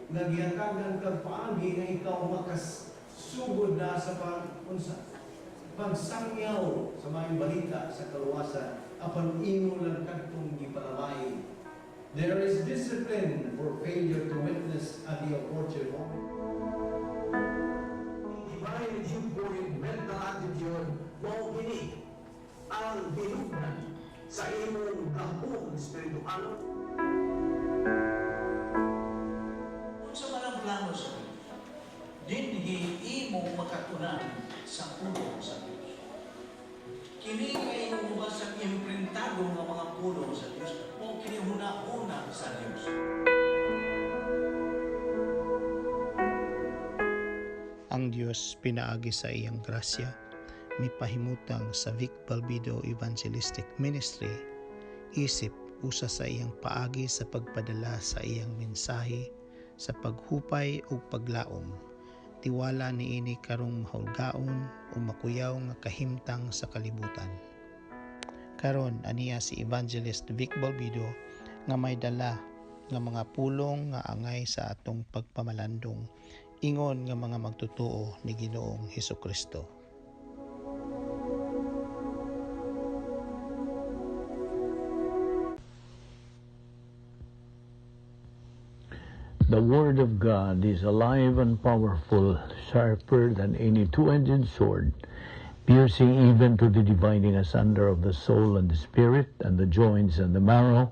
nga gihatagan kag paagi nga ikaw makasugod na sa pag unsa pagsangyaw sa maayong balita sa kaluwasan, apan imo lang kadtong gipalamay. There is discipline for failure to witness at the opportune moment. Divine viewpoint, mental attitude, mao kini ang hinugnan sa imong gahom espiritual. Unsa man ang plano sa Dios, dinhi imo makatunan sa pulong sa Dios. Kini kay imong mabasang imprintado nga mga pulong sa Dios o kini huna-huna sa Dios. Ang Dios pinaagi sa iyang grasya mipahimutang sa Vic Balbido Evangelistic Ministry isip usa sa iyang paagi sa pagpadala sa iyang mensahe sa paghupay ug paglaom. Tiwala niini karong mahulgaon o makuyaw nga kahimtang sa kalibutan. Karon aniya si Evangelist Vic Balbido nga may dala nga mga pulong nga angay sa atong pagpamalandong ingon nga mga magtotoo ni Ginoong Hesukristo. The Word of God is alive and powerful, sharper than any two-edged sword, piercing even to the dividing asunder of the soul and the spirit, and the joints and the marrow,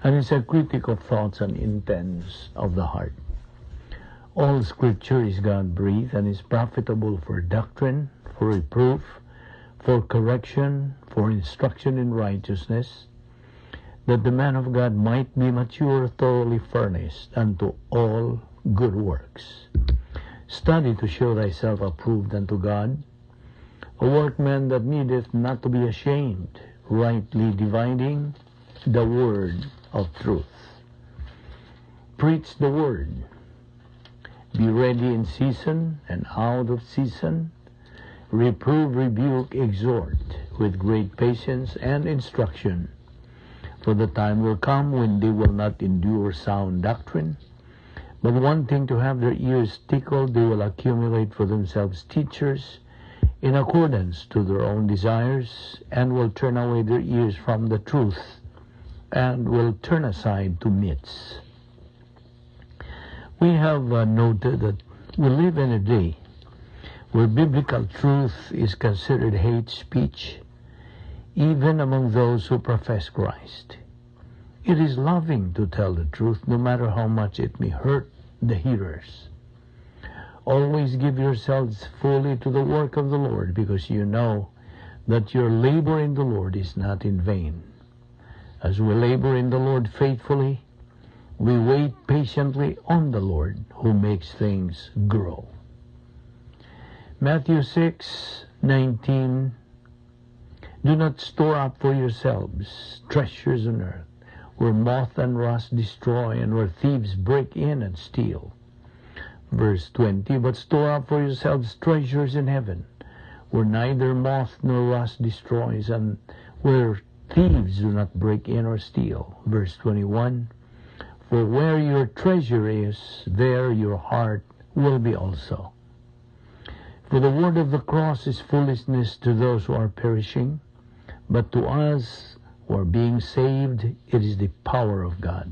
and is a critic of thoughts and intents of the heart. All Scripture is God-breathed and is profitable for doctrine, for reproof, for correction, for instruction in righteousness, that the man of God might be mature, thoroughly furnished unto all good works. Study to show thyself approved unto God, a workman that needeth not to be ashamed, rightly dividing the word of truth. Preach the word. Be ready in season and out of season. Reprove, rebuke, exhort with great patience and instruction. For the time will come when they will not endure sound doctrine, but wanting to have their ears tickled, they will accumulate for themselves teachers in accordance to their own desires, and will turn away their ears from the truth, and will turn aside to myths. We have noted that we live in a day where biblical truth is considered hate speech, even among those who profess Christ. It is loving to tell the truth, no matter how much it may hurt the hearers. Always give yourselves fully to the work of the Lord, because you know that your labor in the Lord is not in vain. As we labor in the Lord faithfully, we wait patiently on the Lord who makes things grow. Matthew 6:19. Do not store up for yourselves treasures on earth, where moth and rust destroy and where thieves break in and steal. Verse 20, but store up for yourselves treasures in heaven, where neither moth nor rust destroys and where thieves do not break in or steal. Verse 21, for where your treasure is, there your heart will be also. For the word of the cross is foolishness to those who are perishing, but to us who are being saved, it is the power of God.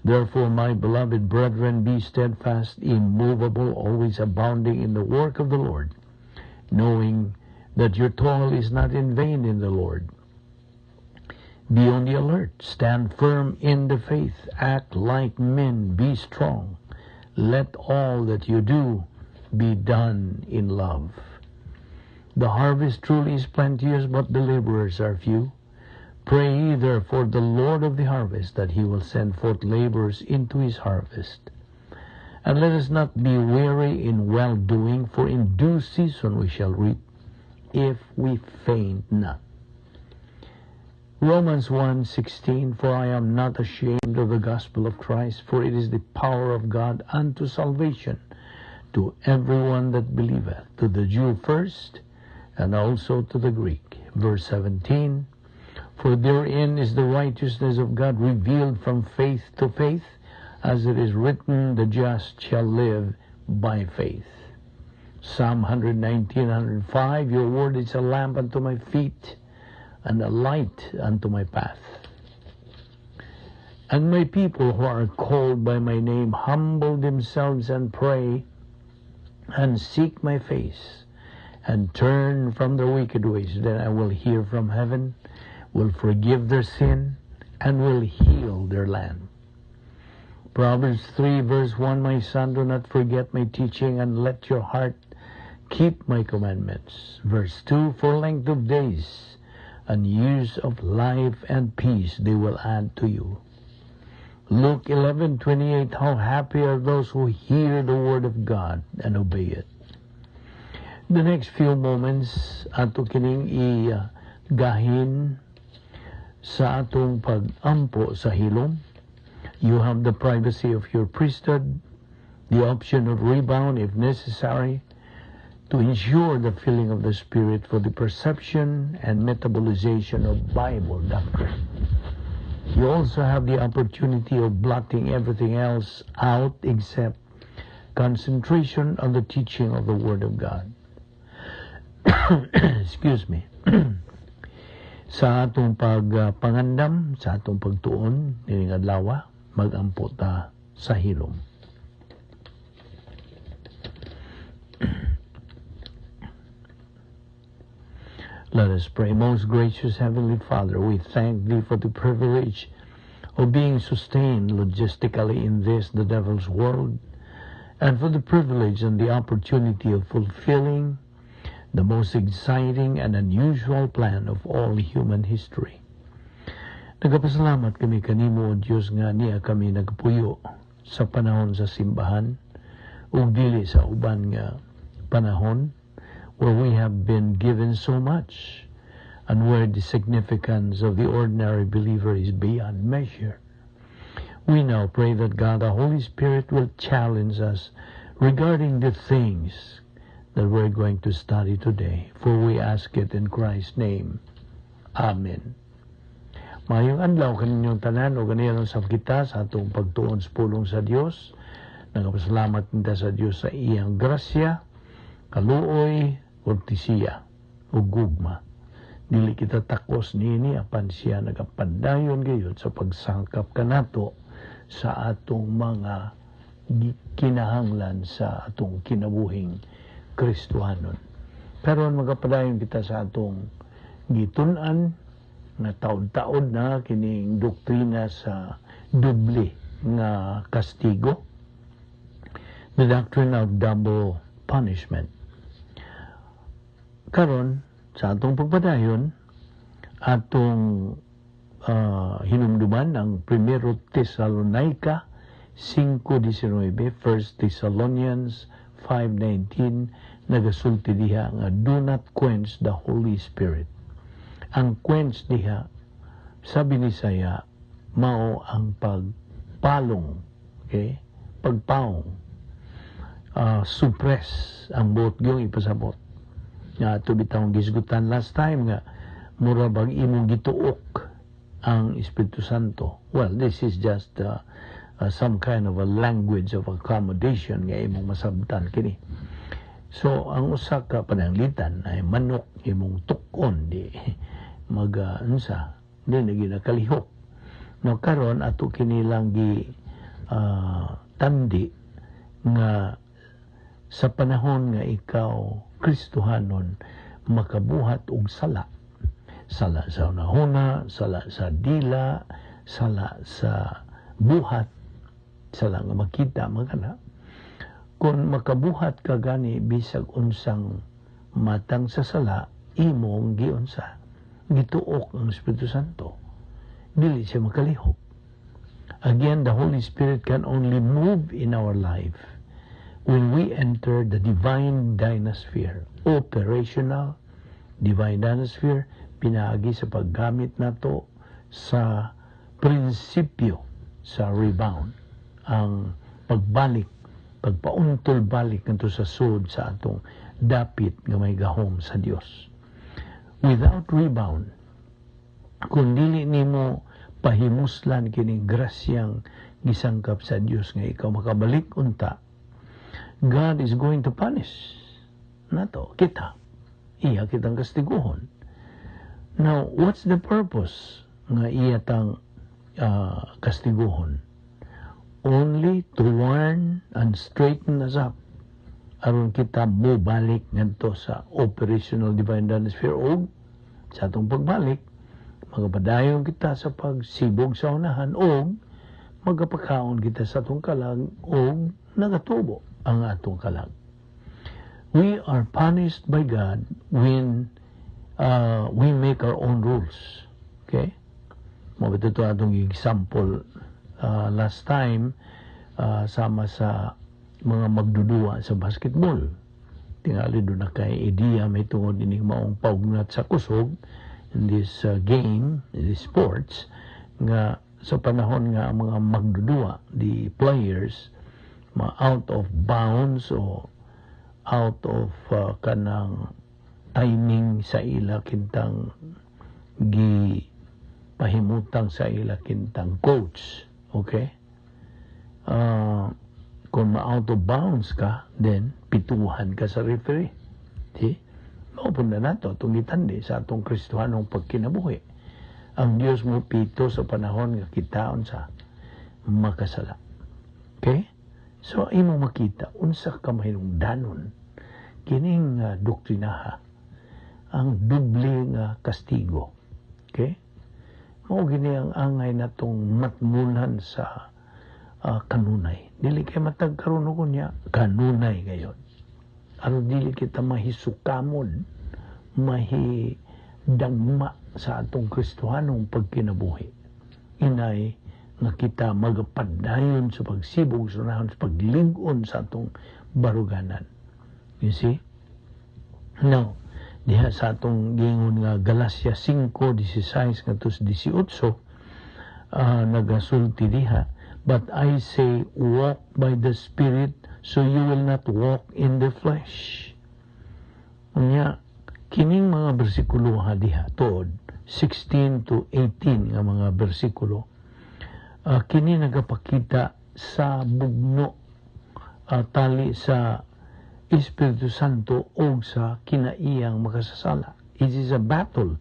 Therefore, my beloved brethren, be steadfast, immovable, always abounding in the work of the Lord, knowing that your toil is not in vain in the Lord. Be on the alert, stand firm in the faith, act like men, be strong. Let all that you do be done in love. The harvest truly is plenteous, but the laborers are few. Pray ye therefore the Lord of the harvest that he will send forth laborers into his harvest. And let us not be weary in well-doing, for in due season we shall reap, if we faint not. Romans 1:16, for I am not ashamed of the gospel of Christ, for it is the power of God unto salvation to everyone that believeth, to the Jew first, and also to the Greek. Verse 17, for therein is the righteousness of God revealed from faith to faith, As it is written, "The just shall live by faith." Psalm 119, 105, "Your word is a lamp unto my feet and a light unto my path." "And my people who are called by my name humble themselves and pray and seek my face and turn from their wicked ways, then I will hear from heaven, will forgive their sin, and will heal their land." Proverbs 3 verse 1, "My son, do not forget my teaching and let your heart keep my commandments." Verse 2, "For length of days and years of life and peace they will add to you." Luke 11:28, "How happy are those who hear the word of God and obey it." The next few moments, ato kining i-gahin sa atong pag-ampo sa hilom. You have the privacy of your priesthood, the option of rebound if necessary, to ensure the filling of the Spirit for the perception and metabolization of Bible doctrine. You also have the opportunity of blotting everything else out except concentration on the teaching of the Word of God. Excuse me. Sa atong pagpangandam, sa atong pagtuon, nining adlaw, magampo ta sa hilom. Let us pray. Most gracious Heavenly Father, we thank Thee for the privilege of being sustained logistically in this, the devil's world, and for the privilege and the opportunity of fulfilling the most exciting and unusual plan of all human history. Nagapasalamat kami kanimo, O Diyos, nga niya kami nagpuyo sa panahon sa simbahan ug dili sa uban nga panahon, where we have been given so much and where the significance of the ordinary believer is beyond measure. We now pray that God the Holy Spirit will challenge us regarding the things that we're going to study today. For we ask it in Christ's name. Amen. Mayong adlaw kaninyong tanan o ganiyan sa kita sa atong pagtuon sa pulong sa Dios. Nagapasalamat kita sa Dios sa iyang grasya, kaluoy, kortesiya ug gugma. Dili kita takos niini, apan siya nagapandayon gayud sa pagsangkap kanato sa atong mga kinahanglan sa atong kinabuhing Kristohanon. Pero magapadayon kita sa atong gitun-an nga taod-taod na kining doktrina sa doble nga kastigo, the doctrine of double punishment. Karon, sa atong pagpadayon, atong hinumduman ang Primero Tesalonica 5.19, 1 Thessalonians 5.19, nagasulti diha nga "Do not quench the Holy Spirit." Ang quench diha sa Binisaya mao ang pagpalong, okay? Pagpaong, suppress ang buot gyung ipasabot. Nga ato bitawng gisgutan last time nga mura bag imong gituok ang Espiritu Santo. Well, this is just some kind of a language of accommodation nga imong masabtan kini. So, ang usa ka pananglitan ay manok imong tukon, di mag unsa, di na ginakalihok. No, karon ato kinilang gi tandi nga sa panahon nga ikaw Kristohanon makabuhat og sala, sala sa hunahuna, sala sa dila, sala sa buhat, sala nga makita magana. Kung makabuhat ka gani bisag unsang matang sa sala, imong giunsa, gituok ang Espiritu Santo. Dili siya makalihok. Again, the Holy Spirit can only move in our life when we enter the divine dynasphere, operational divine dynasphere, pinaagi sa paggamit nato sa prinsipyo sa rebound, ang pagbalik, pagpauntol balik ngadto sa sud sa atong dapit nga may gahom sa Dios. Without rebound, kung dili nimo Pahimuslan kining grasyang gisangkap sa Dios nga ikaw makabalik unta, God is going to punish nato kita. Iya kitang kastiguhon. Now, what's the purpose nga iya tang kastiguhon? Only to warn and straighten us up aron kita mobalik ngadto sa operational divine sphere, og sa atong pagbalik, magapadayon kita sa pagsibog sa unahan og magapakaon kita sa atong kalag og nagatubo ang atong kalag. We are punished by God when we make our own rules. Okay? Mao ito atong example last time, sama sa mga magdudua sa basketball. Tingali duna kay ideya may tungod ining maong paugnat sa kusog in this game, in this sports, nga sa panahon nga ang mga magdudua, the players, ma out of bounds o out of kanang timing sa ila kintang gi pahimutang sa ila kintang coach, okay, kung ma-out of bounds ka, then pituhan ka sa referee. See? Mao na nato atong gitandi sa atong Kristohanong pagkinabuhi. Ang Dios mo pito sa panahon nga kitaon sa makasala. Okay? So imo makita unsa ka mahinungdanon kining doktrinaha, ang doble nga kastigo. Okay? Mao gini ang angay natong matmulan sa kanunay. Dili kay matag karon ko niya, kanunay gayon. Aron dili kita mahisukamon, mahidagma sa atong Kristohanong pagkinabuhi. Inay nga kita magapadayon sa pagsibog sa unahon, sa paglig-on sa atong baruganan. You see? Now, diha sa atong giingon nga Galacia 5:16 ngadto sa 18, nagasulti diha, "But I say, walk by the Spirit, so you will not walk in the flesh." Unya, kining mga bersikulo ha diha, tuod, 16 to 18 nga mga bersikulo, kini nagapakita sa bugno tali sa Espiritu Santo o sa kinaiyang makasasala. It is a battle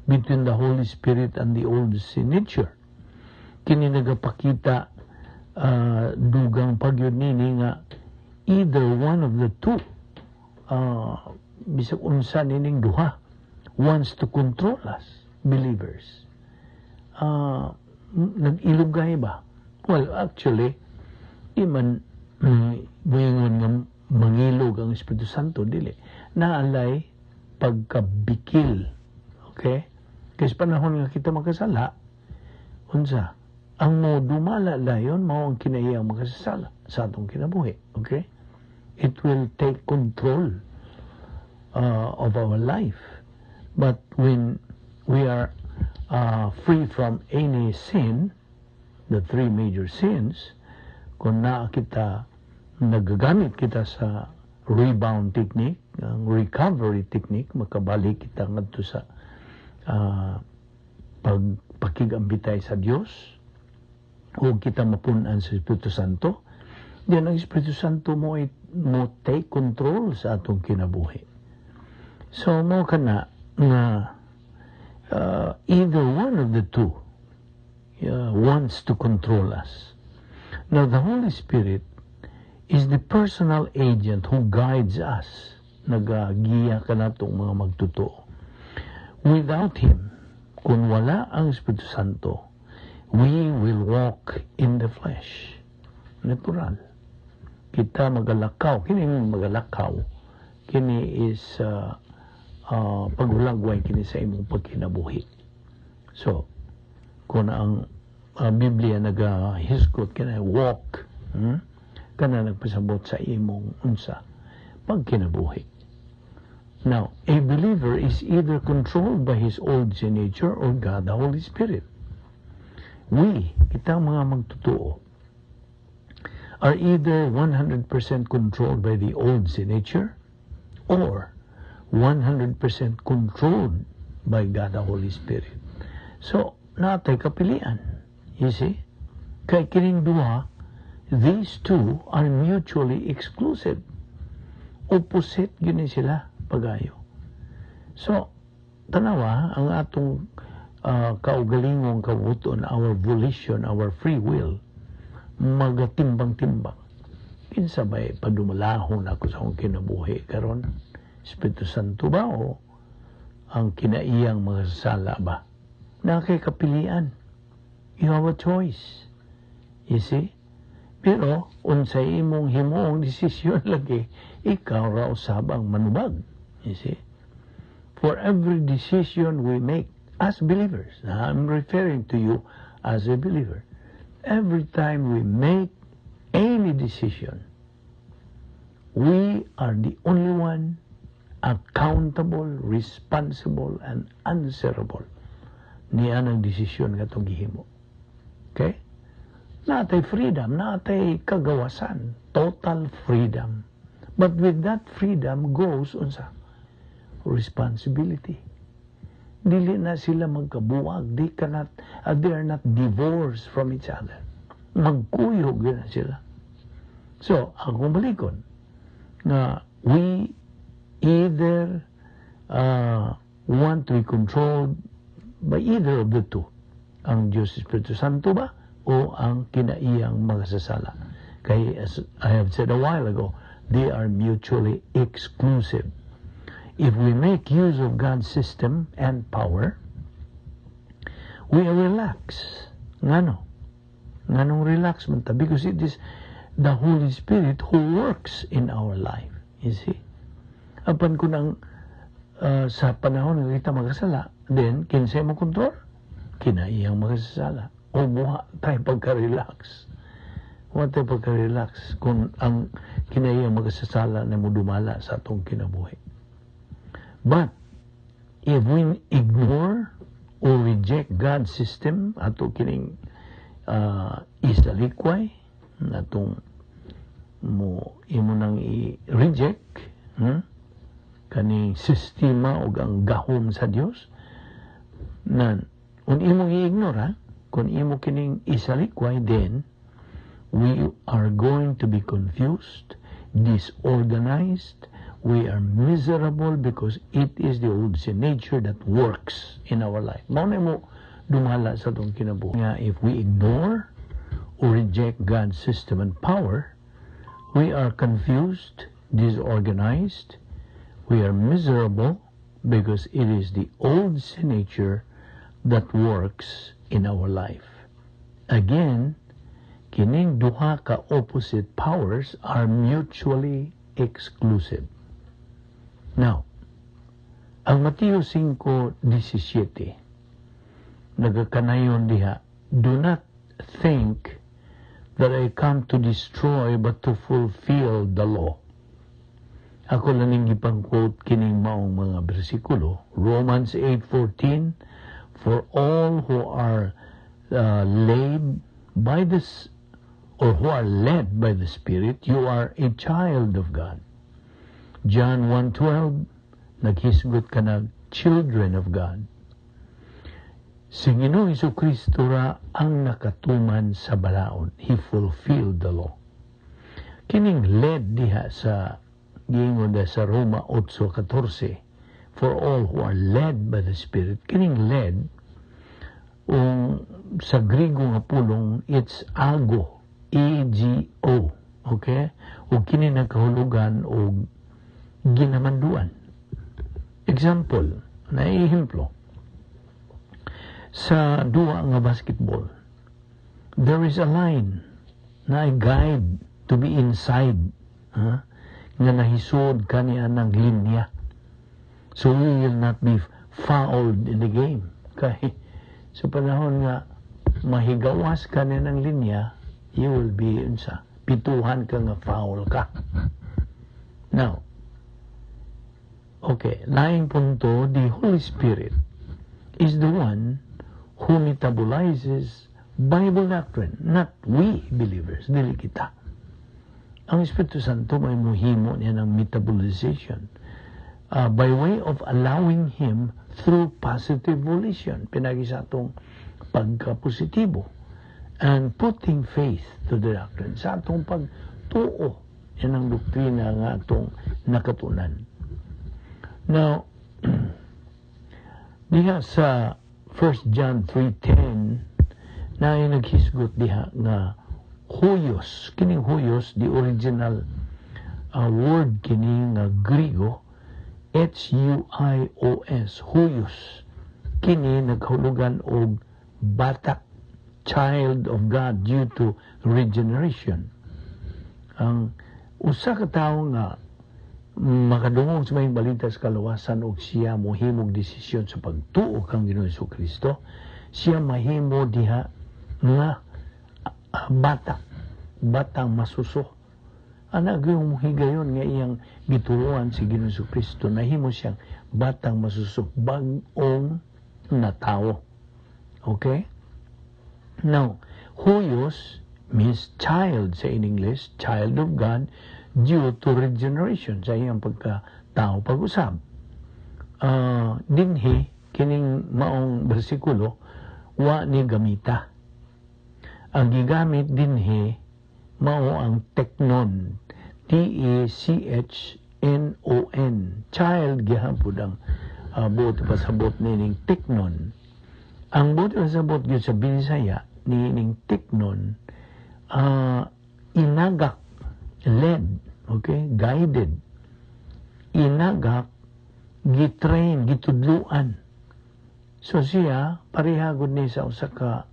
between the Holy Spirit and the old sin nature. Kini nagapakita dugang pagyud nini nga either one of the two, bisag unsa nining duha, wants to control us believers. Nag-ilugay ba? Well, actually, di man muingon nga mangilog ang Espiritu Santo, dili. Naalay pagkabikil. Okay? Kasi panahon nga kita makasala, unsa? Ang mo dumala dayon mao ang kinaiyang makasasala sa atong kinabuhi. Okay? It will take control of our life. But when we are free from any sin, the three major sins, kung naa kita, nagagamit kita sa rebound technique, ang recovery technique, makabalik kita ngadto sa pagpakigambitay sa Dios, o kita mapunan sa Espiritu Santo, diyan ang Espiritu Santo mo take control sa atong kinabuhi. So mo kana nga either one of the two wants to control us. Now, the Holy Spirit is the personal agent who guides us. Nagagiya ka natong mga magtotoo. Without Him, kung wala ang Espiritu Santo, we will walk in the flesh. Natural. Kita magalakaw. Kini magalakaw. Kini is paghulagway kini sa imong pagkinabuhi. So, kung ang Biblia nagahisgot kini walk, Kana nagpasabot sa imong unsa pagkinabuhi. Now, a believer is either controlled by his old sin nature or God the Holy Spirit. We, kitang mga magtotoo, are either 100% controlled by the old sin nature or 100% controlled by God the Holy Spirit. So, natay kapilian. You see? Kay kining duha, these two are mutually exclusive. Opposite gyud ni sila pagayo. So, tanawa ang atong kaugalingong kabubut-on, our volition, our free will, magatimbang-timbang. Kinsa bay padumalahon ako sa akong kinabuhi karon? Espiritu Santo ba o ang kinaiyang mga sala ba? Naa kay kapilian. You have a choice. You see? Pero, unsay imong himuong desisyon lagi, ikaw ra usab ang manubag. You see? For every decision we make as believers, I'm referring to you as a believer, every time we make any decision, we are the only one accountable, responsible, and answerable niya ng desisyon nga itong gihimo. Okay? Naa tay freedom, naa tay kagawasan, total freedom. But with that freedom goes unsa? Responsibility. Dili na sila magkabuwag. They cannot, they are not divorced from each other. Magkuyog na sila. So, akong balikon, nga we either want to be controlled by either of the two. Ang Diyos Espiritu Santo ba o ang kinaiyang mga sasala. Kay as I have said a while ago, they are mutually exclusive. If we make use of God's system and power, we are relaxed. Ngano? Nganong relax man ta? Because it is the Holy Spirit who works in our life. You see? Apan kung ang sa panahon nga kita magasala, then kinsay mo kontrol? Kinaiyang magasala. O wa tay pagka-relax. Wa tay pagka-relax kung ang kinaiyang magasasala na mudumala sa atong kinabuhi. But if we ignore or reject God's system, ato kining isalikway, atong mo imo nang i-reject, Kaning sistema ug ang gahom sa Dios na kung imong i-ignore ha, kung imo kining isalikway, then we are going to be confused, disorganized, we are miserable because it is the old sin nature that works in our life. Mao na mo dumala sa atong kinabuhi. Nga if we ignore or reject God's system and power, we are confused, disorganized, we are miserable because it is the old sin nature that works in our life. Again, kining duha ka opposite powers are mutually exclusive. Now, ang Mateo 5:17 nagakanayon diha, "Do not think that I come to destroy but to fulfill the law." Ako lang ning gipang-quote kining maong mga bersikulo. Romans 8:14, "For all who are laid by this or who are led by the Spirit, you are a child of God." John 1:12, naghisgot ka na children of God. Si Ginoong Kristo ra ang nakatuman sa balaod. He fulfilled the law. Kining led diha sa giingon sa Roma 8:14, "For all who are led by the Spirit," kining led ung sa Grigo nga pulong, it's ago, ago, okay? Ug kini nagkahulugan og ginamanduan. Example, naehemplo sa duwa nga basketball, there is a line na a guide to be inside, ha? Nga nahisod kaniya ng linya. So we will not be fouled in the game. Kay sa panahon nga mahigawas ka niya ng linya, you will be unsa, pituhan ka nga foul ka. Now, okay, laing punto, the Holy Spirit is the one who metabolizes Bible doctrine, not we believers, dili kita. Ang Espiritu Santo may muhimo niya ng metabolization by way of allowing Him through positive volition. Pinaagi sa atong pagkapositibo. And putting faith to the doctrine. Sa atong pagtuo, yan ang doktrina nga atong nakatunan. Now, diha sa 1 John 3:10 na ay naghisgot diha nga huyos. Kining huyos, the original word kini nga Grigo, huios, huyos. Kini naghulugan og bata, child of God due to regeneration. Ang usa ka tawo nga makadungog sa maayong balita sa kaluwasan og siya mohimog desisyon sa pagtuo kang Ginoong Kristo, siya mahimo diha nga bata, batang masuso. Ana gyud higayon nga iyang gituohan si Ginoong Kristo, nahimo siyang batang masuso, bag-ong natawo. Okay? Now, huyos means child sa in English, child of God due to regeneration sa iyang pagkatao pag-usab. Dinhi kining maong bersikulo wa ni gamita. Ang gigamit dinhi mao ang teknon, tekchnon. Child gihapon ang buot pasabot nining teknon. Ang buot pasabot gyud sa Binisaya nining teknon, inagak, led, okay, guided, inagak, gitrain, gitudluan. So siya pareha gud ni sa usa ka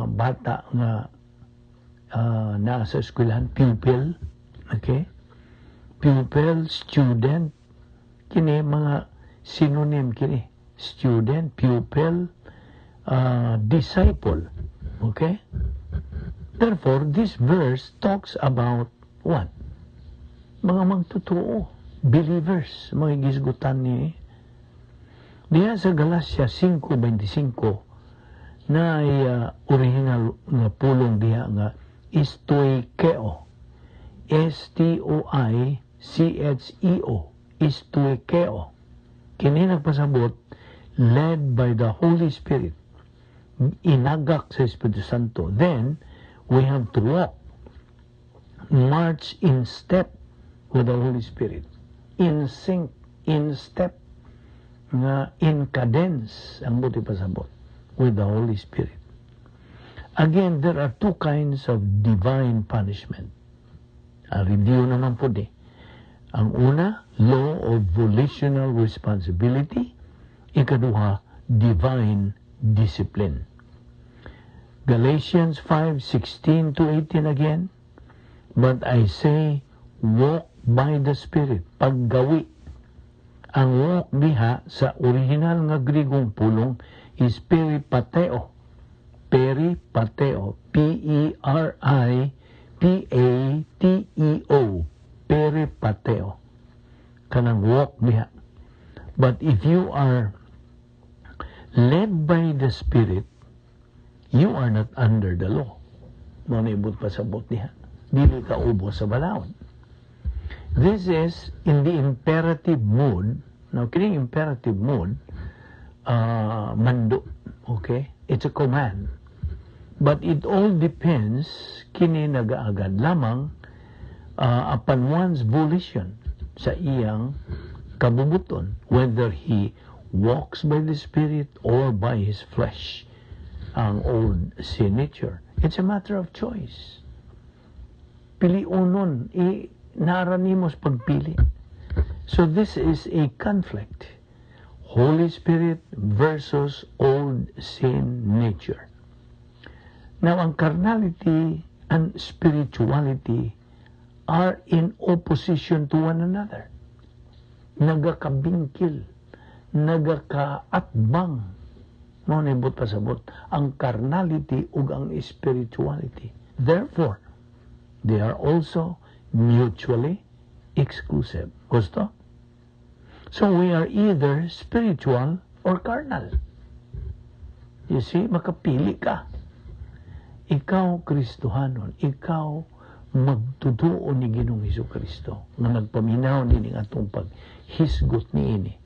bata nga naa sa eskwelahan, pupil, okay? Pupil, student, kini mga synonym kini. Student, pupil, disciple. Okay? Therefore, this verse talks about what? Mga magtotoo, believers, mga gisgutan ni. Diya sa Galatia 5:25 na ay original nga pulong diha nga stoicheo. stoicheo, stoicheo. Kini nagpasabot led by the Holy Spirit. Inagak sa Espiritu Santo. Then, we have to walk, march in step with the Holy Spirit. In sync, in step, nga in cadence, ang buot pasabot, with the Holy Spirit. Again, there are two kinds of divine punishment. A review naman po di. Ang una, law of volitional responsibility. Ikaduha, divine discipline. Galatians 5:16 to 18 again. "But I say, walk by the Spirit." Paggawi. Ang walk diha sa original nga Grigong pulong is peripateo. Peripateo. peripateo. Peripateo. Kanang walk diha. "But if you are led by the Spirit, you are not under the law." Mao na buot pasabot diha. Dili ka ubos sa balaod. This is in the imperative mood. Now, kining imperative mood, mando. Okay? It's a command. But it all depends, kini nagaagad lamang upon one's volition sa iyang kabubuton, whether he walks by the Spirit or by his flesh, ang old sin nature. It's a matter of choice. Pilionon, i naa ra nimo sa pagpili. So this is a conflict. Holy Spirit versus old sin nature. Now, ang carnality and spirituality are in opposition to one another. Nagakabingkil, nagakaatbang. Mao na buot pasabot ang carnality ug ang spirituality. Therefore, they are also mutually exclusive. Gusto? So we are either spiritual or carnal. You see, makapili ka. Ikaw, Kristohanon, ikaw magtutuo ni Ginoong Hesus Kristo nga nagpaminaw nining atong paghisgot niini.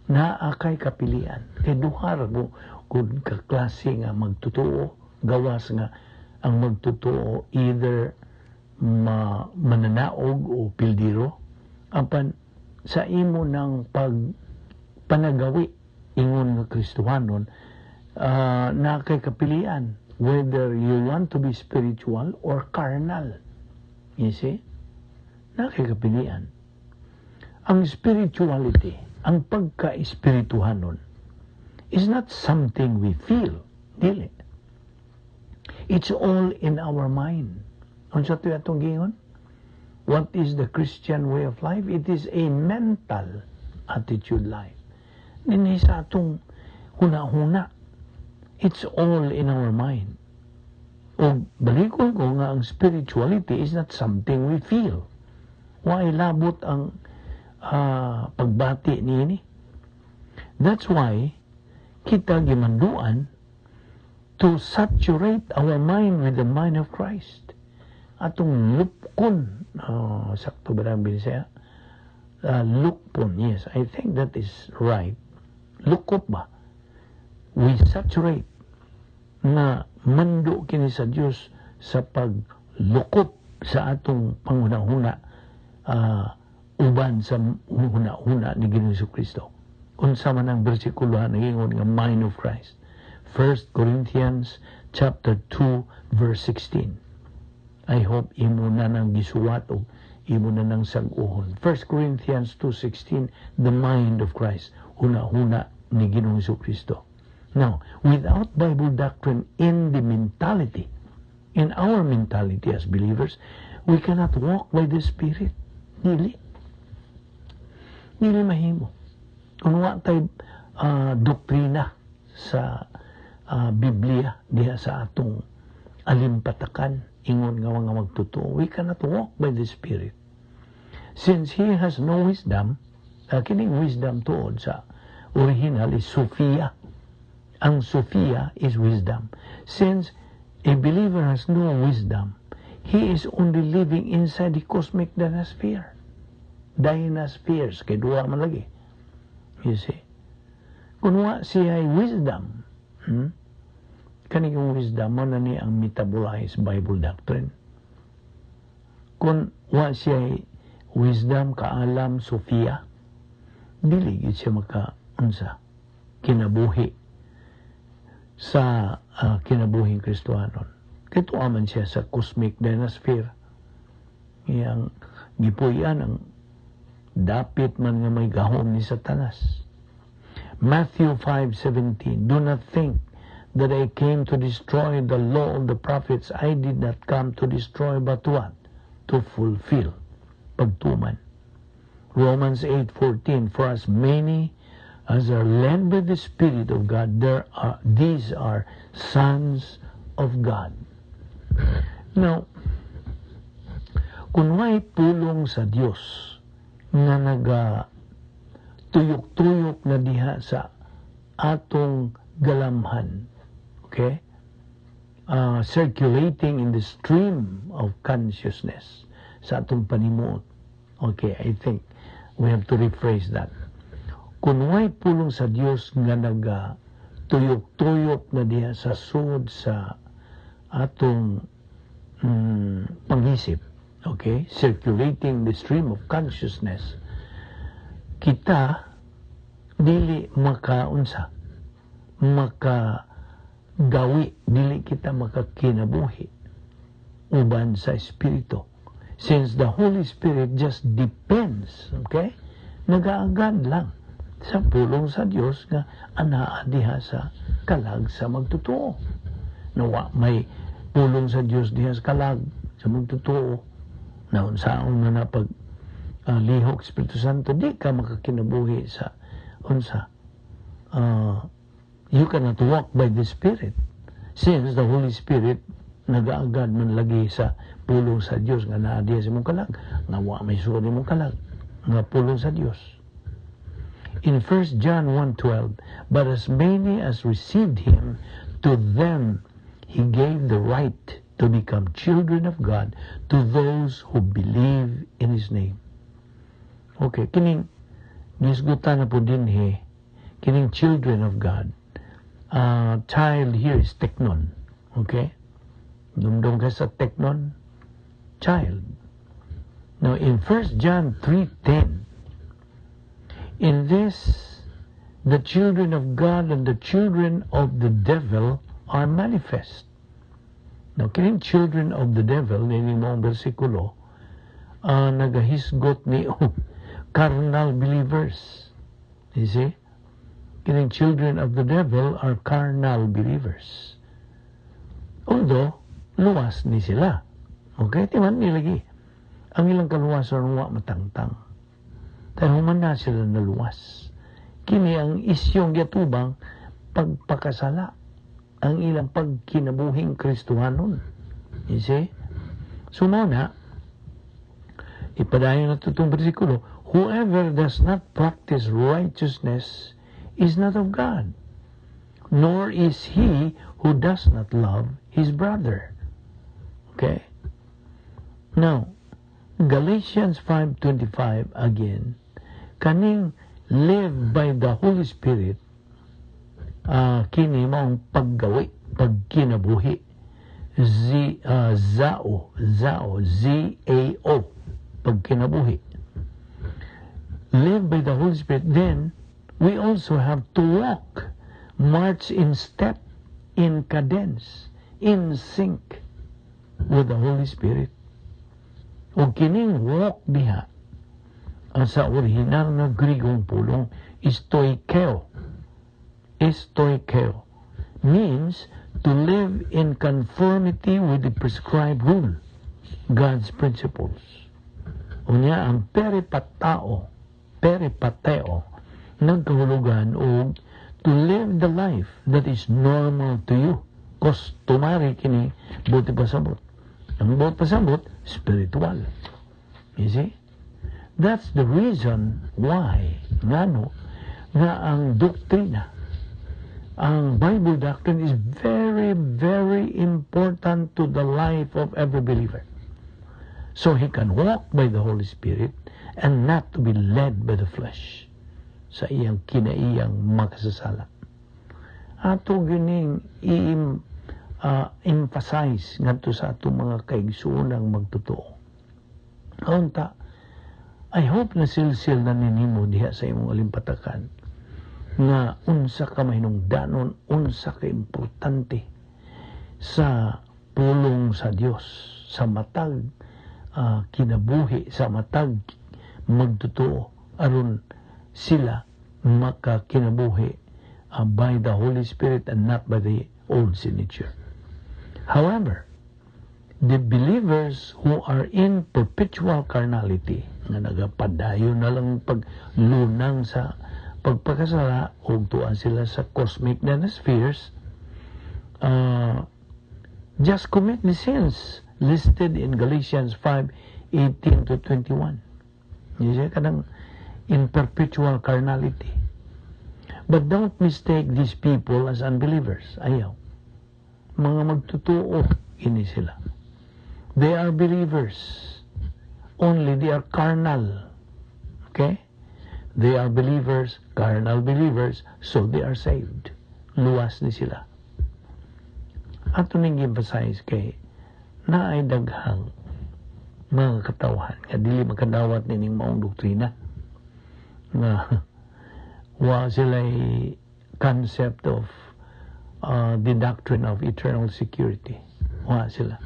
Naa kay kapilian. Kay duha ra mo kung kaklase nga magtutuo. Gawas nga ang magtotoo either mananaog o pildiro, apan sa imo ng pag panagawi ingon nga Kristohanon, na kay kapilian whether you want to be spiritual or carnal. You see, na kay kapilian. Ang spirituality, ang pagka-espirituhanon, is not something we feel, dili. It's all in our mind. Unsa to atong giingon? What is the Christian way of life? It is a mental attitude life. Dinhi sa atong huna-huna. It's all in our mind. O balikon ko nga ang spirituality is not something we feel. Why labot ang pagbati niini? That's why kita gimanduan to saturate our mind with the mind of Christ. Atong lupkon, oh, sakto ba ang Binisaya? Lukpon, yes, I think that is right. Lukop ba? We saturate nga mando kini sa Dios sa paglukop sa atong panghuna-huna uban sa huna-huna ni Ginoong Kristo. Unsa man ang bersikulo nagingon nga mind of Christ? 1 Corinthians chapter 2 verse 16. I hope imo na nang gisuwat o imo na nang sag-uhon. 1 Corinthians 2:16, the mind of Christ, huna-huna ni Ginoong Kristo. Now, without Bible doctrine in the mentality, in our mentality as believers, we cannot walk by the Spirit. Dili. Dili mahimo. Kung wa tay doktrina sa Biblia diha sa atong alimpatakan ingon nga mga magtotoo, we cannot walk by the Spirit. Since he has no wisdom, kining wisdom tuod sa original is Sophia. Ang Sophia is wisdom. Since a believer has no wisdom, he is only living inside the cosmic dynasphere. Dynaspheres, kay duha man lagi. You see? Kung wa siya wisdom, Kaning wisdom mo na ni ang metabolized Bible doctrine. Kung wa siya wisdom, kaalam, Sophia, dili gid siya maka unsa kinabuhi sa kinabuhing Kristohanon. Kay man siya sa cosmic dynasphere. Iyang gipuy-an ang dapit man nga may gahom ni Satanas. Matthew 5:17. "Do not think that I came to destroy the law of the prophets. I did not come to destroy, but what? To fulfill." Pagtuman. Romans 8:14. "For as many as are led by the Spirit of God, these are sons of God." Now, kung may pulong sa Dios nga naga tuyok-tuyok na diha sa atong galamhan, okay? Circulating in the stream of consciousness sa atong panimuot. Okay, I think we have to rephrase that. Kung may pulong sa Dios nga naga tuyok-tuyok na diha sa sud sa atong pangisip, okay, circulating the stream of consciousness, kita dili makaunsa, makagawi, dili kita makakinabuhi uban sa Espiritu. Since the Holy Spirit just depends, okay, nagaagad lang sa pulong sa Dios nga anaa diha sa kalag sa magtotoo. Nawa may pulong sa Dios diha sa kalag sa magtotoo na unsaon man na pag lihok Espiritu Santo, di ka makakinabuhi sa unsa, you cannot walk by the Spirit since the Holy Spirit nagaagad man lagi sa pulong sa Dios nga naa diha sa imong kalag, nga wa may suod imong kalag nga pulong sa Dios. In 1 John 1:12, "But as many as received him, to them he gave the right to become children of God, to those who believe in his name." Okay, kining gisgutan na po dinhi, kining children of God. Child here is teknon. Okay? Dumdum ka sa teknon, child. Now, in 1 John 3:10, "In this, the children of God and the children of the devil are manifest." Now, kining children of the devil, nining maong bersikulo, nagahisgot ni carnal believers. You see? Kining children of the devil are carnal believers. Although, luwas ni sila. Okay? Timan nilagi. Ang ilang kaluwasan wa matangtang. Pero human na sila naluwas. Kini ang isyong giatubang pagpakasala. Ang ilang pagkinabuhing Kristohanon. You see? So mao na, ipadayon na itong bersikulo, "Whoever does not practice righteousness is not of God, nor is he who does not love his brother." Okay? Now, Galatians 5:25 again, kaning live by the Holy Spirit, kini maong paggawi, pagkinabuhi. Z, zao, zao, Z-A-O, pagkinabuhi. Live by the Holy Spirit, then we also have to walk, march in step, in cadence, in sync with the Holy Spirit. O kining walk diha, ang sa original nga Grigong pulong, stoikeo. Stoikeo means to live in conformity with the prescribed rule, God's principles. Unya, ang peripatao, peripateo, nagkahulugan og to live the life that is normal to you. Customary kini buot pasabot. Ang buot pasabot, spiritual. You see? That's the reason why, ngano, nga ang doktrina, ang Bible doctrine is very, very important to the life of every believer. So he can walk by the Holy Spirit and not to be led by the flesh sa iyang kinaiyang makasasala. Ato gining i-emphasize ngadto sa atong mga kaigsuonang magtotoo. Unta, I hope na silsil na ninimo diha sa imong alimpatakan nga unsa ka mahinungdanon, unsa ka importante sa pulong sa Dios sa matag kinabuhi, sa matag magtotoo aron sila makakinabuhi by the Holy Spirit and not by the old sin nature. However, the believers who are in perpetual carnality, nga nagapadayon na lang paglunang sa pagpakasala ug tuan sila sa cosmic spheres, just commit the sins listed in Galatians 5:18 to 21. You see, kanang in perpetual carnality. But don't mistake these people as unbelievers. Ayaw. Mga magtotoo ini sila. They are believers. Only they are carnal. Okay? They are believers, carnal believers, so they are saved. Luwas ni sila. Ato ning emphasize kay naay daghang mga katawhan nga dili makadawat nining maong doktrina nga wa sila concept of the doctrine of eternal security. Wa sila.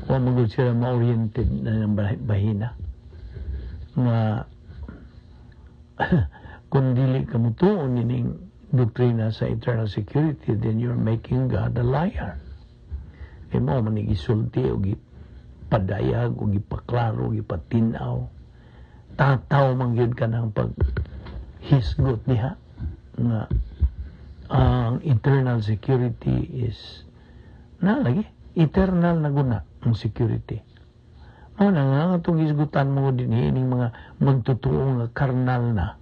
Wa magud sila ma-oriented na ng bahina nga kung dili ka mutuo nining doktrina sa eternal security, then you're making God a liar. Kay mao man isulti o gipadayag o gipaklaro, gipatin-aw. Tataw man gyud ka ng pag hisgot diha nga ang eternal security is na lagi eternal na guna ang security. Mao na nga atong hisgutan mo din ining mga magtotoo nga karnal na.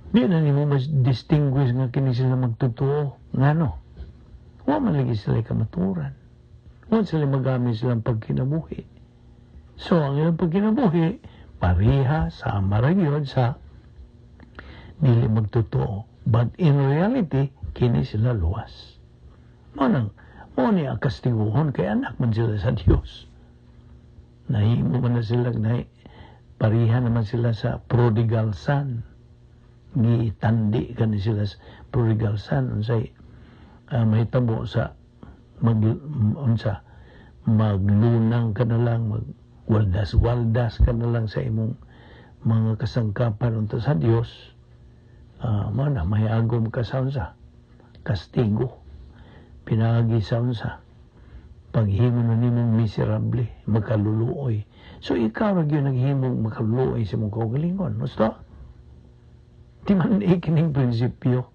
Di na nimo mas distinguish nga kini sila magtotoo. Ngano? Wa man lagi sila kamaturan. Wa sila magamit silang pagkinabuhi. So, ang ilang pagkinabuhi, pareha sa gyud sa dili magtotoo. But in reality, kini sila luwas. Mao nang mao ni ang kastiguhon kay anak man sila sa Dios. Nahimo man na sila, nahi, pareha naman sila sa prodigal son. Gitandi kani sila sa prodigal son, unsay mahitabo sa mag unsa, maglunang ka na lang, mag waldas-waldas ka na lang sa imong mga kasangkapan unta sa Dios, mao na mahiagom ka sa unsa, kastigo pinaagi sa unsa, paghimo na nimong miserable, makaluluoy. So ikaw ra gyud naghimong makaluluoy sa imong kaugalingon, gusto di man ikining prinsipyo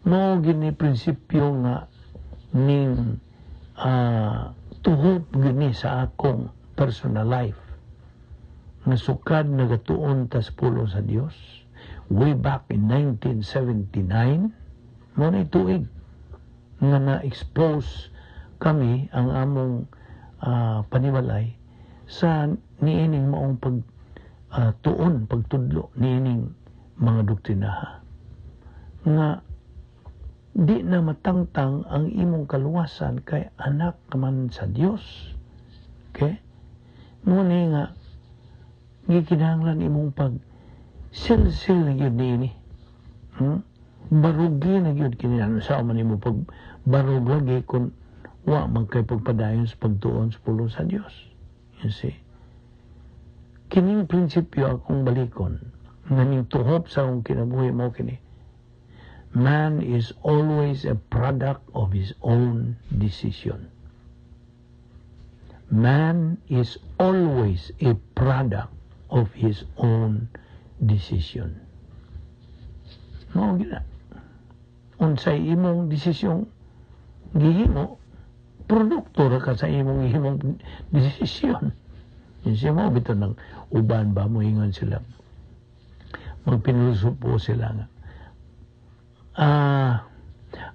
mo gini, prinsipyo nga ning tuhop gini sa akong personal life nga sukad nagatuon tas pulong sa Dios way back in 1979. Mao na tuig nga na-expose kami, ang among panimalay, sa niining maong pag tuon, pagtudlo niining mga doktrinaha nga di na matangtang ang imong kaluwasan kay anak man sa Dios. Okay? Muni nga gikinahanglan imong pag silsil na gyud niini. Barugi na gyud kini, ano sa man imo pag barug lagi kung wa man kay pagpadayon sa pagtuon sa pulong sa Dios. You see? Kining prinsipyo akong balikon nga ning tuhop sa akong kinabuhi mo kini. Man is always a product of his own decision. Man is always a product of his own decision. Mao gina. Unsay imong desisyon gihimo, produkto ra ka sa imong gihimong desisyon. Yun mo bitaw ng uban ba mo ingon sila. Magpinusupo sila nga.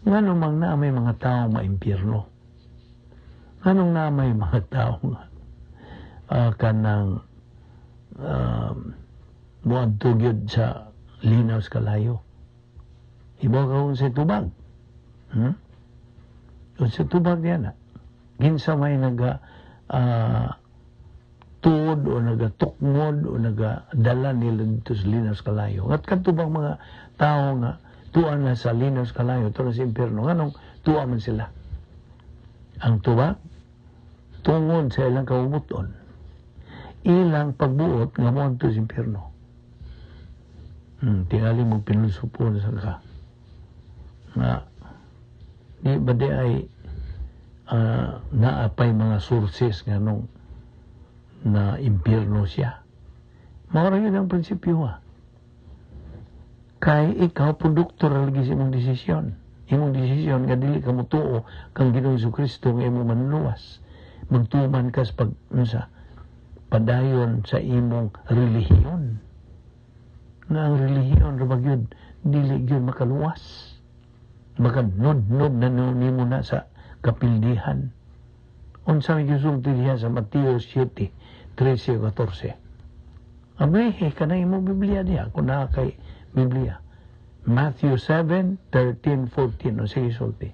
Ngano mang na may mga tao maimpyerno? Nganong na may mga tao nga kanang muadto gyud sa linaw sa kalayo? Ibaw ka kung sa tubag. Kung sa tubag yan, kinsa may naga tuod o nagatukngod o nagadala nila dito sa linaw sa kalayo? At kadto bang mga tao nga tuwa na sa linaw sa kalayo, tuwa sa impyerno, nganong tuwa man sila? Ang tubag, tungod sa ilang kaumuton, ilang pagbuot nga moadto sa impyerno. Tingali mo pinulsupon sa ka. Nga, di ba di ay naapay mga sources nga nung na impyerno siya? Mao ra yun ang prinsipyo ha. Kay ikaw, produkto ra lagi sa imong desisyon. Imong desisyon nga dili ka motuo kang Ginoong Kristo nga imong manluwas. Magtuman ka sa pag unsa, padayon sa imong relihiyon. Nga ang relihiyon ra gyud dili gyud makaluwas. Makanudnod na nimo na sa kapildihan. Unsa may gisulti diha sa Mateo 7, 13 14? Abrihe ka na imong Biblia diha kung naa kay Biblia. Matthew 7, 13, 14. O sige, sulti.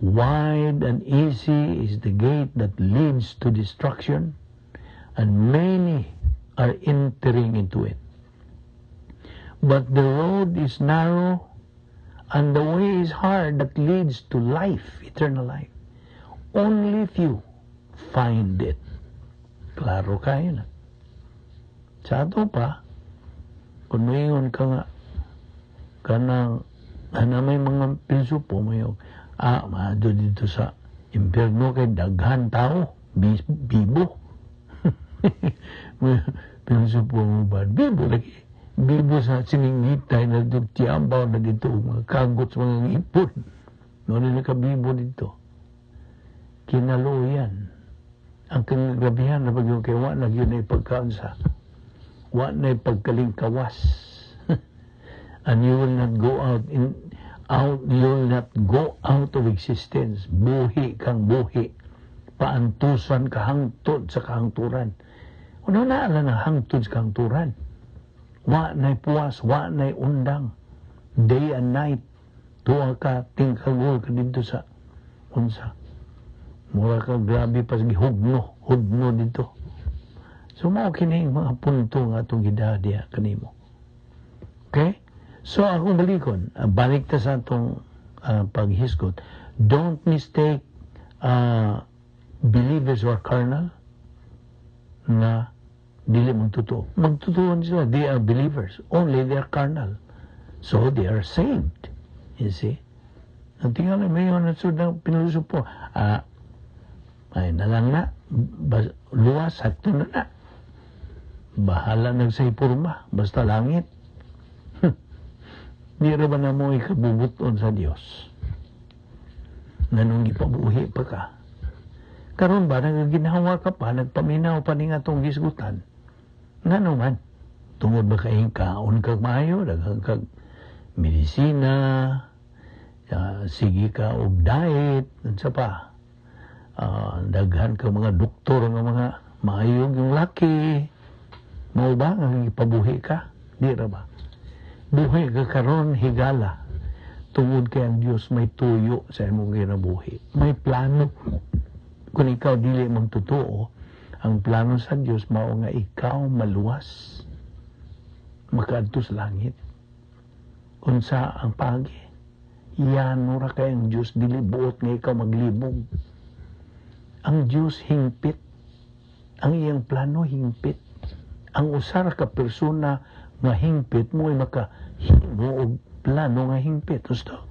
"Wide and easy is the gate that leads to destruction, and many are entering into it. But the road is narrow, and the way is hard that leads to life, eternal life. Only few find it." Klaro kayo na. Sa ato pa, kung moingon ka nga, kanang, ana may mga pilsupo, may maadto dito sa impyerno kay daghan tao, bibo. Pilsupo mo ba? Bibo lagi. Bibo sa siningitay na dito, tiyambaw na dito, mga kagot sa mga ngipon. Noon na nakabibo dito. Kinaluyan. Ang kagabihan na pag yung kay wa na yun ay pagkaunsa. Wa na pagkalingkawas. And you will not go out in out you will not go out of existence. Buhi kang buhi. Paantusan ka hangtod sa kahangturan. Ano na ala na hangtod sa kahangturan? Wa na'y puwas, wa na'y undang. Day and night. Tuwa ka, tingkagol ka dito sa unsa. Mura ka grabe pa sa gihugno, hugno dito. So mao kini ang mga punto nga atong gidaha diha kanimo. Okay? So akong balikon, balik ta sa atong paghisgot. Don't mistake believers who are carnal nga dili magtotoo. Magtotoo sila. They are believers. Only they are carnal. So they are saved. You see? Ang tingnan may yun na ng pinusupo. Ah, ay na lang na. Luwas, sakto na na. Bahala nagsay porma. Basta langit. Di ra ba na mo ikabubuton sa Dios? Nganong gipabuhi pa ka? Karon ba, nagaginhawa ka pa, nagpaminaw pa ni nga atong gisgutan? Ngano man? Tungod ba kay kaon kag maayo, daghan kag medisina, sige ka og diet, unsa pa? Daghan ka mga doktor nga mga maayo yung laki. Mao ba nga gipabuhi ka? Di ra ba? Buhi ka karon higala tungod kay ang Dios may tuyo sa imong kinabuhi. May plano. Kung ikaw dili magtotoo, ang plano sa Dios mao nga ikaw maluwas. Makaadto sa langit. Unsa ang pagi? Yan ra kay ang Dios dili buot nga ikaw maglibog. Ang Dios hingpit. Ang iyang plano hingpit. Ang usa ra ka persona nga hingpit mo ay makahimo og plano nga hingpit. Gusto?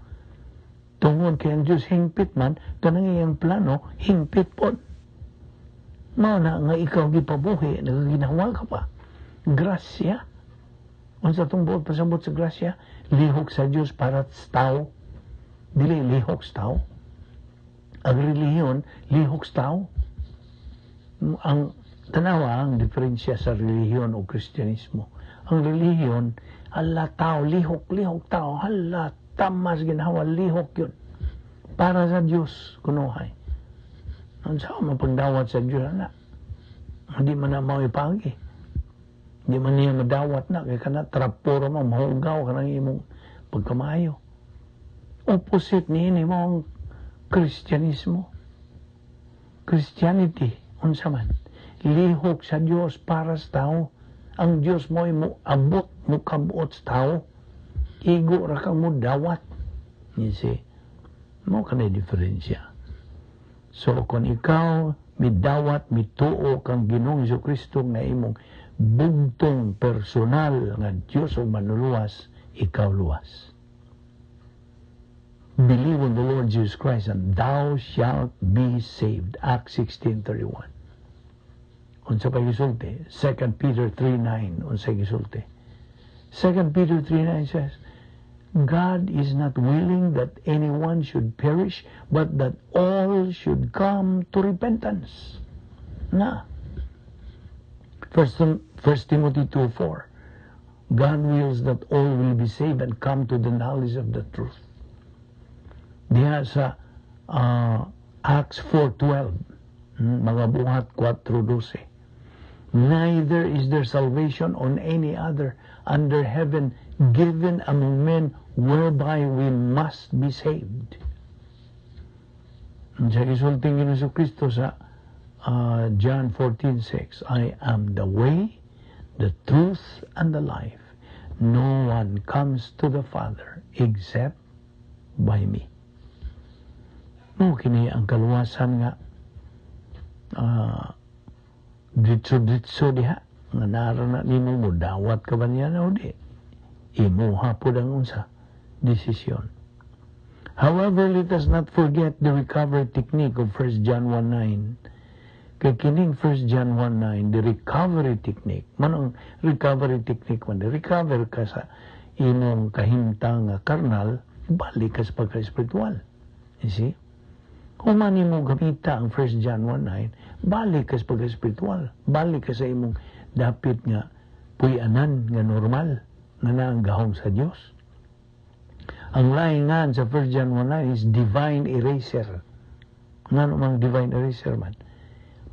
Tungod kay ang Dios hingpit man, kanang iyang plano hingpit pod. Mao na nga ikaw gipabuhi, nagaginhawa ka pa. Grasya. Unsa tong buot pasabot sa grasya? Lihok sa Dios para sa tao. Dili lihok sa tao. Ang relihiyon, lihok sa tao. Ang tanawa ang diferensya sa relihiyon o Kristyanismo. Ang relihiyon, hala tao, lihok, lihok tao, hala, tamas ginhawa, lihok yun. Para sa Diyos, kunuhay. Ang sa mapagdawat sa Diyos, ana. Hindi man na maipagi. Hindi man niya madawat na, kaya kana traporo mo, mahugaw ka ng imong pagkamayo. Opposite ni mo ang Kristyanismo. Christianity, unsa man, lihok sa Dios para sa tao. Ang Dios mo ay mo abot, mo kabuot sa tao. Igo ra kang mo dawat. You see? Mo kanay diferensya. So, kung ikaw midawat, mituo kang Ginoong Kristo nga imong bugtong personal nga Diyos o manuluwas, ikaw luwas. Believe on the Lord Jesus Christ and thou shalt be saved. Acts 16:31. Unsa pa gisulti? 2 Peter 3:9, unsa gisulti? 2 Peter 3:9 says, "God is not willing that anyone should perish, but that all should come to repentance." Na. First Timothy 2:4. God wills that all will be saved and come to the knowledge of the truth. Diha sa Acts 4:12, Mga Buhat 4:12. Neither is there salvation on any other under heaven given among men whereby we must be saved. Sa gisulting Ginoong Kristo sa John 14:6, "I am the way, the truth, and the life. No one comes to the Father except by me." Mo kini ang kaluwasan nga ditso-ditso diha nga nara na nimo, mo dawat ka ba niya o di, imuha pod ang unsa desisyon. However, let us not forget the recovery technique of 1 John 1:9. Kay kining 1 John 1:9, the recovery technique, manong recovery technique man, recover ka sa imong kahimtang nga karnal, balik ka sa pagka-espiritual. You see? Kung man mo gamita ang 1 John 1:9, balik ka sa pagka-espiritual. Balik ka sa imong dapit nga puy-anan nga normal nga naang gahom sa Dios. Ang laingan sa 1 John 1:9 is divine eraser. Ngano mang divine eraser man?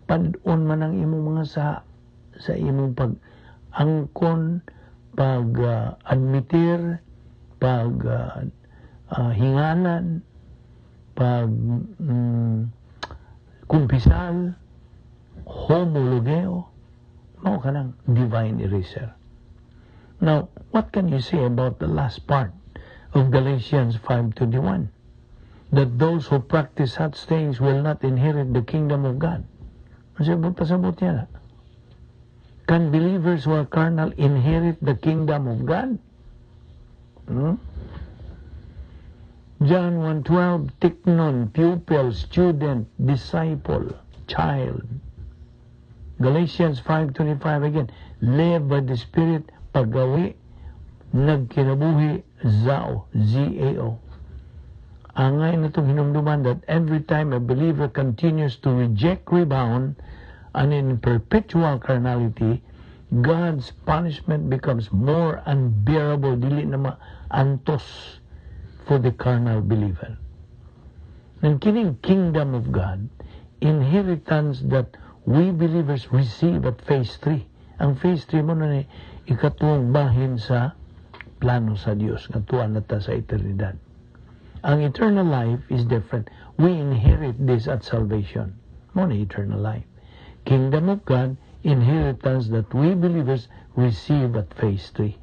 Pad-on man ang imong mga sa imong pag angkon, pag admitir, pag Hingalan, pag kumpisal, homologeo, mao kanang divine eraser. Now, what can you say about the last part of Galatians 5:21? That those who practice such things will not inherit the kingdom of God. Pasabot, pasabot niya na. Can believers who are carnal inherit the kingdom of God? Hmm? John 1:12, tiknon, pupil, student, disciple, child. Galatians 5:25 again, live by the Spirit, paggawi, nagkinabuhi, zao, Z-A-O. Angay natong hinumduman that every time a believer continues to reject, rebound, and in perpetual carnality, God's punishment becomes more unbearable, dili na maantos for the carnal believer. Nang kining kingdom of God, inheritance that we believers receive at phase 3. Ang phase 3 mao na ni ikatuong bahin sa plano sa Dios nga tuan na ta sa eternidad. Ang eternal life is different. We inherit this at salvation. Mao ni eternal life. Kingdom of God, inheritance that we believers receive at phase 3.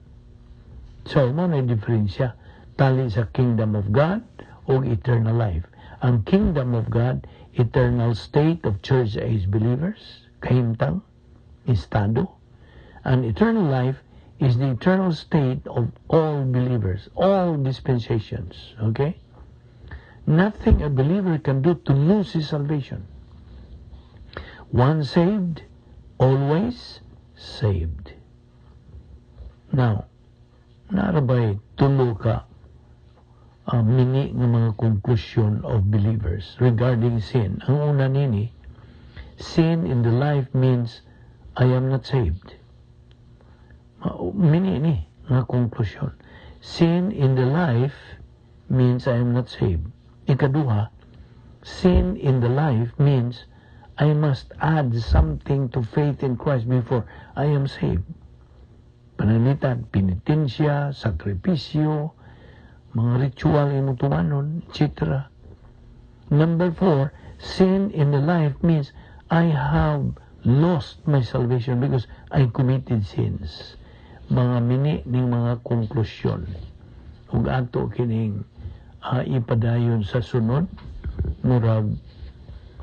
So, mao na diferensya tali sa kingdom of God o eternal life. Ang kingdom of God, eternal state of church age believers, kahimtang, estado. And eternal life is the eternal state of all believers, all dispensations. Okay? Nothing a believer can do to lose his salvation. Once saved, always saved. Now, naa ra bay tulo ka mini nga mga conclusion of believers regarding sin. Ang una nini, sin in the life means I am not saved. Mini ni nga konklusyon. Sin in the life means I am not saved. Ikaduha, sin in the life means I must add something to faith in Christ before I am saved. Pananglitan, penitensya, sakripisyo, mga ritual imong tumanon, etc. Number four, sin in the life means I have lost my salvation because I committed sins. Mga mini ning mga konklusyon. Ug ato kining ipadayon sa sunod, murag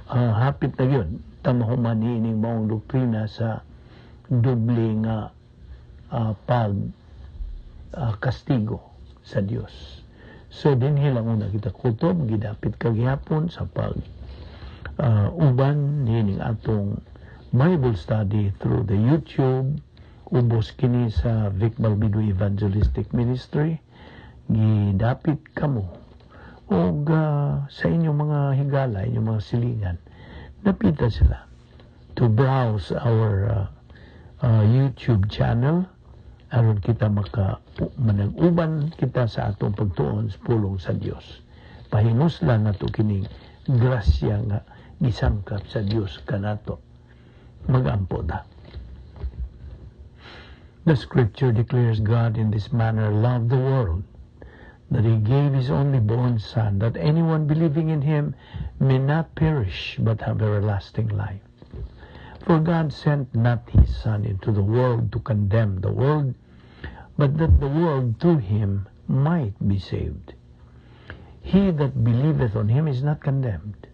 hapit na gyud ta mahuman ining maong doktrina sa doble nga pag kastigo sa Dios. So dinhi lang una kita kutob, gidapit kagihapon sa pag uban niining atong Bible study through the YouTube. Ubos kini sa Vic Balbido Evangelistic Ministry. Gidapit kamo og sa inyong mga higala, inyong mga silingan, dapita sila to browse our YouTube channel aron kita maka manag-uban kita sa atong pagtuon sa pulong sa Dios. Pahinuslan nato kining grasya nga gisangkap sa Dios kanato. Magampo ta. The scripture declares God in this manner loved the world, that he gave his only born Son, that anyone believing in him may not perish but have everlasting life. For God sent not his Son into the world to condemn the world, but that the world through him might be saved. He that believeth on him is not condemned,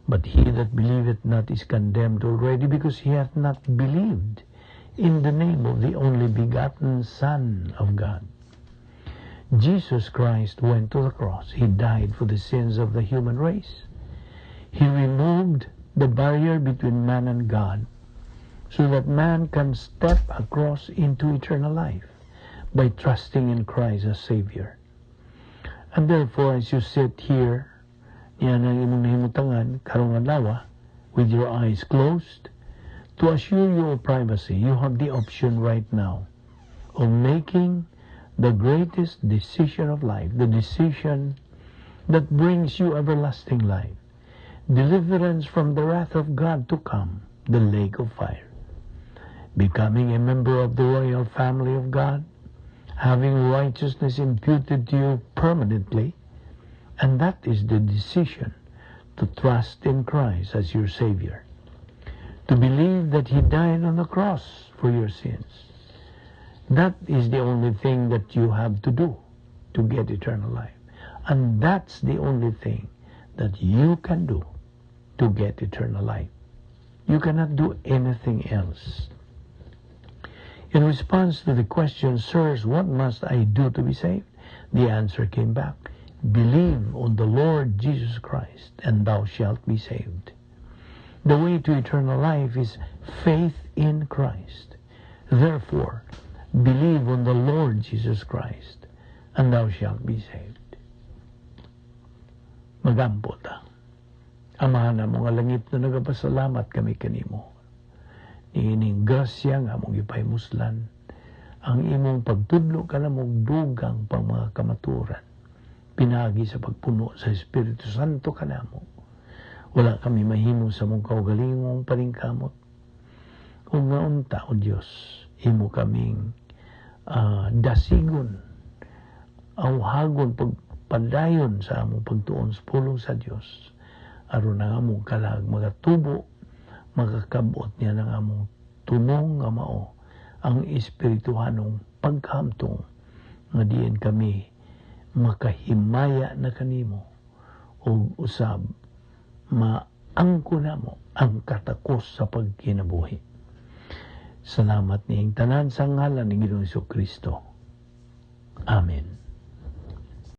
but he that believeth not is condemned already, because he hath not believed in the name of the only begotten Son of God. Jesus Christ went to the cross. He died for the sins of the human race. He removed the barrier between man and God so that man can step across into eternal life by trusting in Christ as Savior. And therefore, as you sit here, yan ang imong nahimutangan, karong adlaw, with your eyes closed, to assure your privacy, you have the option right now of making the greatest decision of life, the decision that brings you everlasting life, deliverance from the wrath of God to come, the lake of fire. Becoming a member of the royal family of God, having righteousness imputed to you permanently, And that is the decision to trust in Christ as your Savior, to believe that He died on the cross for your sins. That is the only thing that you have to do to get eternal life. And that's the only thing that you can do to get eternal life. You cannot do anything else. In response to the question, "Sirs, what must I do to be saved?" The answer came back, "Believe on the Lord Jesus Christ, and thou shalt be saved." The way to eternal life is faith in Christ. Therefore, believe on the Lord Jesus Christ, and thou shalt be saved. Magampo ta. Amahan namo nga langit na, nagapasalamat kami kanimo niining grasya nga among gipahimuslan, ang imong pagtudlo kanamo dugang pang mga kamaturan pinaagi sa pagpuno sa Espiritu Santo kanamo. Wala kami mahimo sa among kaugalingong paningkamot ug nga unta, O Dios, imo kaming dasigon, awhagon pagpadayon sa among pagtuon sa pulong sa Dios aron ang among kalag magatubo, makakabot niya ng among tunong nga mao ang espirituhanong pagkahamtong nga diin kami makahimaya na kanimo ug usab maangko namo ang katakos sa pagkinabuhi. Salamat niing tanan sa ngalan ni Ginoong Kristo. Amen.